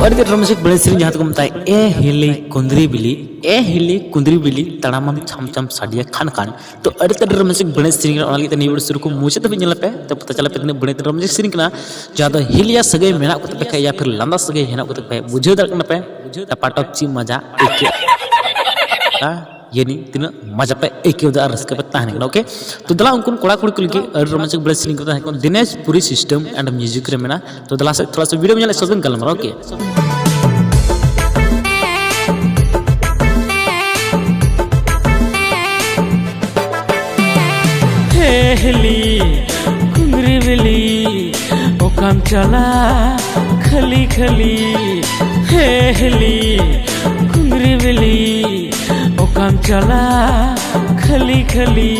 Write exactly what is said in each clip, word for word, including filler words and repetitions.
ᱟᱹᱰᱤ ᱛᱮᱫ ᱨᱳᱢᱟᱱᱴᱤᱠ ᱵᱮᱲᱮ ᱥᱮᱨᱮᱧ ᱡᱟᱦᱟᱸ ᱫᱚᱠᱚ ᱢᱮᱛᱟᱜᱼᱟ, ᱮ ᱦᱤᱞᱤ ᱠᱩᱸᱫᱽᱨᱤ ᱵᱤᱞᱤ, ᱮ ᱦᱤᱞᱤ ᱠᱩᱸᱫᱽᱨᱤ ᱵᱤᱞᱤ, ᱛᱟᱲᱟᱢᱟᱢ ᱪᱷᱟᱢ ᱪᱷᱟᱢ ᱥᱟᱰᱮᱭᱟ ᱠᱷᱟᱱ ᱠᱷᱟᱱ᱾ ᱛᱚ ᱟᱹᱰᱤ ᱛᱮᱫ ᱨᱳᱢᱟᱱᱴᱤᱠ ᱵᱮᱲᱮ ᱥᱮᱨᱮᱧ ᱠᱟᱱᱟ, ᱚᱱᱟ ᱞᱟᱹᱜᱤᱫ ᱛᱮ ᱱᱤᱭᱟᱹ ᱵᱷᱤᱰᱤᱭᱳ ᱥᱩᱨᱩ ᱠᱷᱚᱱ ᱢᱩᱪᱟᱹᱫ ᱫᱷᱟᱹᱵᱤᱡ ᱧᱮᱞ ᱯᱮ᱾ ᱛᱚ ᱯᱟᱛᱟ ᱪᱟᱞᱟᱜ ᱯᱮ ᱛᱤᱱᱟᱹᱜ ᱵᱮᱲᱮ ᱛᱮᱫ ᱨᱳᱢᱟᱱᱴᱤᱠ ᱥᱮᱨᱮᱧ ᱠᱟᱱᱟ, ᱡᱟᱦᱟᱸ ᱫᱚ ᱦᱤᱞᱤᱭᱟ ᱥᱟᱹᱜᱟᱹᱭ ᱢᱮᱱᱟᱜ ᱠᱚ ᱛᱟᱯᱮ ᱠᱷᱟᱡ ᱭᱟ ᱯᱷᱤᱨ ᱞᱟᱸᱫᱟ ᱥᱟᱹᱜᱟᱹᱭ ᱦᱮᱱᱟᱜ ᱠᱚ ᱛᱟᱯᱮ ᱠᱷᱟᱡ, ᱵᱩᱡᱷᱟᱹᱣ ᱫᱟᱲᱮᱭᱟᱜ ᱠᱟᱱᱟ ᱯᱮ ᱴᱟᱯᱟᱴᱚᱯ ᱪᱮᱫ ᱢᱟᱡᱟ ᱟᱹᱭᱠᱟᱹᱜᱼᱟ᱾ ᱭᱟᱱᱤ ᱛᱤᱱᱟᱹᱜ ᱢᱟᱡᱟ ᱯᱮ ᱟᱹᱭᱠᱟᱹᱣ ᱫᱟ ᱟᱨ ᱨᱟᱹᱥᱠᱟᱹ ᱯᱮ ᱛᱟᱦᱮᱱ ᱠᱟᱱᱟ, ᱳᱠᱮ? ᱛᱚ ᱫᱮᱞᱟ ᱩᱱᱠᱩ ᱠᱚᱲᱟ ᱠᱩᱲᱤ ᱠᱚ ᱞᱟᱹᱜᱤᱫ ᱟᱹᱰᱤ ᱨᱳᱢᱟᱱᱴᱤᱠ ᱵᱮᱲᱮ ᱥᱮᱨᱮᱧ ᱠᱚ ᱛᱟᱦᱮᱸ ᱠᱟᱱᱟ, ᱫᱤᱱᱮᱥ ᱯᱩᱨᱤ ᱥᱤᱥᱴᱮᱢ ᱮᱱᱰ ᱢᱤᱭᱩᱡᱤᱠ ᱨᱮ ᱢᱮᱱᱟᱜᱼᱟ᱾ ᱛᱚ ᱫᱮᱞᱟ ᱥᱮ ᱛᱷᱚᱲᱟ ᱥᱟ ᱵᱷᱤᱰᱤᱭᱳ ᱧᱮᱞ ᱥᱚᱵ ᱜᱟᱞᱢᱟᱨᱟᱣ, ᱳᱠᱮ? ᱦᱮ ᱦᱤᱞᱤ ᱠᱩᱸᱫᱽᱨᱤ ᱵᱤᱞᱤ, ᱚᱠᱟᱢ ᱪᱟᱞᱟᱜ ᱠᱷᱟᱹᱞᱤ ᱠᱷᱟᱹᱞᱤ? ᱦᱮ ᱦᱤᱞᱤ ᱠᱩᱸᱫᱽᱨᱤ ᱵᱤᱞᱤ, ᱚᱠᱟᱢ ᱪᱟᱞᱟᱜ ᱠᱷᱟᱹᱞᱤ ᱠᱷᱟᱹᱞᱤ?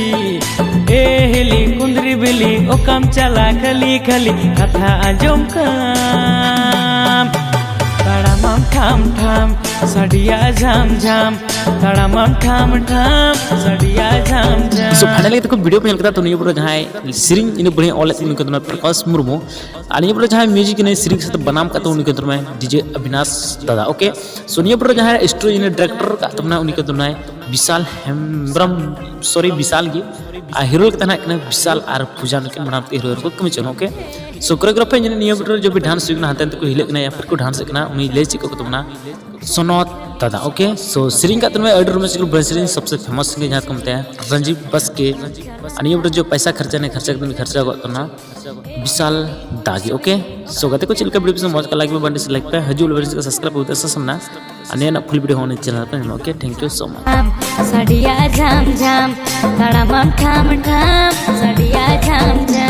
ᱮ ᱦᱤᱞᱤ ᱠᱩᱸᱫᱽᱨᱤ ᱵᱤᱞᱤ, ᱚᱠᱟᱢ ᱪᱟᱞᱟᱜ ᱠᱷᱟᱹᱞᱤ ᱠᱷᱟᱹᱞᱤ? ᱠᱟᱛᱷᱟ ᱟᱸᱡᱚᱢ ᱠᱟᱢ ᱛᱟᱲᱟᱢᱟᱢ ᱴᱷᱟᱢ ᱴᱷᱟᱢ, ᱥᱟᱰᱮᱭᱟ ᱡᱷᱟᱢ ᱡᱷᱟᱢ, ᱛᱟᱲᱟᱢᱟᱢ ᱴᱷᱟᱢ ᱴᱷᱟᱢ, ᱥᱟᱰᱮᱭᱟ ᱡᱷᱟᱢ ᱡᱷᱟᱢ᱾ So finally ᱛᱟᱠᱚ ᱵᱷᱤᱰᱤᱭᱳ ᱯᱮ ᱧᱮᱞ ᱠᱮᱫᱟ, ᱛᱚ ᱱᱤᱭᱟᱹ ᱯᱚᱨᱮ ᱡᱟᱦᱟᱸᱭ ᱥᱮᱨᱮᱧ ᱤᱱᱟᱹ ᱵᱟᱹᱲᱤᱡ ᱚᱞᱮᱫ ᱩᱱᱤ ᱠᱟᱱ ᱛᱟᱵᱚᱱᱟ ᱯᱨᱚᱠᱟᱥ ᱢᱩᱨᱢᱩ, ᱟᱨ ᱱᱤᱭᱟᱹ ᱯᱚᱨᱮ ᱡᱟᱦᱟᱸᱭ ᱢᱤᱭᱩᱡᱤᱠ ᱤᱱᱟᱹ ᱥᱮᱨᱮᱧ ᱥᱟᱶᱛᱮ ᱵᱟᱱᱟᱢ ᱠᱟᱛᱮ ᱩᱱᱤ ᱠᱟᱱ ᱛᱟᱵᱚᱱᱟᱭ ᱰᱤᱡᱮ ᱚᱵᱤᱱᱟᱥ ᱫᱟᱫᱟ, ᱳᱠᱮ? So ᱱᱤᱭᱟᱹ ᱯᱚᱨᱮ ᱡᱟᱦᱟᱸᱭ ᱥᱴᱳᱨᱤ ᱤᱱᱟᱹ ᱰᱤᱨᱮᱠᱴᱚᱨ ᱠᱟᱜ ᱛᱟᱵᱚᱱᱟ ᱩᱱᱤ ᱠᱟᱱ ᱛᱟᱵᱚᱱᱟᱭ ᱵᱤᱥᱟᱞ ᱦᱮᱢᱵᱨᱚᱢ, ᱥᱚᱨᱤ ᱵᱤᱥᱟᱞ ᱜᱮ, ᱟᱨ ᱦᱤᱨᱳ ᱞᱮᱠᱟ ᱛᱟᱦᱮᱱᱟ ᱠᱟᱱᱟ ᱵᱤᱥᱟᱞ ᱟᱨ ᱯᱩᱡᱟ ᱱᱩᱠᱤᱱ ᱵᱟᱱᱟᱨ ᱛᱮ ᱦᱤᱨᱳ ᱠᱚ ᱠᱟᱹᱢᱤ ᱪᱚᱱᱟ, ᱳᱠᱮ? So ᱠᱳᱨᱤᱭᱳᱜᱨᱟᱯᱷᱟᱨ ᱧᱮᱞ ᱱᱤᱭᱟᱹ ᱯᱚᱨᱮ ᱡᱚᱵ ᱰᱟᱱᱥ ᱦᱩᱭᱩᱜ ᱠᱟᱱᱟ, ᱦᱟᱱᱛᱮ ᱱᱟᱛᱮ ᱠᱚ ᱦᱤᱞᱟᱹᱜ ᱠᱟᱱᱟ ᱭᱟ ᱯᱷᱤᱨ ᱠᱚ ᱰᱟᱱᱥ ᱮᱫ ᱠᱟᱱᱟ, ᱩᱱᱤ ᱞᱟᱹᱭ ᱪᱮᱫ ᱠᱚ ᱛᱟᱵᱚᱱᱟ ᱥᱚᱱᱚᱛ ᱫᱟᱫᱟ, ᱳᱠᱮ? So ᱥᱮᱨᱮᱧ ᱠᱟᱜ ᱛᱟᱵᱚᱱᱟ ᱟᱹᱰᱤ ᱨᱳᱢᱟᱱᱴᱤᱠ ᱵᱮᱥ ᱥᱮᱨᱮᱧ ᱥᱚᱵᱥᱮ ᱯᱷᱮᱢᱟᱥ ᱥᱤᱝᱜᱟᱨ ᱡᱟᱦᱟᱸ ᱠᱚ ᱢᱮᱛᱟᱭᱟ ᱨᱟᱡᱤᱵ ᱵᱟᱥᱠᱮ, ᱟᱨ ᱱᱤᱭᱟᱹ ᱯᱚᱨᱮ ᱡᱚᱵ ᱯᱟᱭᱥᱟ ᱠᱷᱟᱨᱪᱟ ᱱᱮ ᱠᱷᱟᱨᱪᱟ ᱠᱟᱛᱮ ᱠᱷᱟᱨᱪᱟ ᱜᱚᱫ ᱛᱟᱵᱚᱱᱟ ᱵᱤᱥᱟᱞ ᱫᱟᱜᱮ, ᱳᱠᱮ? So ᱜᱟᱛᱮ ᱠᱚ ᱪᱮᱫ ᱞᱮᱠᱟ ᱵᱷᱤᱰᱤᱭᱳ ᱯᱮ ᱢᱚᱡᱽ ᱠᱟ ᱞᱟᱭᱤᱠ ᱯᱮ, ᱵᱟᱝ ᱰᱤᱥᱞᱟᱭᱤᱠ ᱯᱮ, ᱦᱤᱡᱩᱜ ᱞᱮ ᱥᱟᱵᱥᱠᱨᱟᱭᱤᱵ ᱯᱮ, ᱥᱟᱥᱟᱢ ᱱᱟ ᱟᱨ ᱱᱤᱭᱟᱹ ᱨᱮᱱᱟᱜ ᱯᱷᱩᱞ ᱵᱷᱤᱰᱤᱭᱳ ᱦᱚᱸ ᱚᱱᱟ ᱪᱮᱱᱮᱞ ᱯᱮ ᱧᱟᱢᱟ, okay? Thank you so much. ᱥᱟᱰᱮᱭᱟ ᱡᱷᱟᱢ ᱡᱷᱟᱢ, ᱛᱟᱲᱟᱢᱟᱢ ᱴᱷᱟᱢ ᱴᱷᱟᱢ, ᱥᱟᱰᱮᱭᱟ ᱡᱷᱟᱢ ᱡᱷᱟᱢ᱾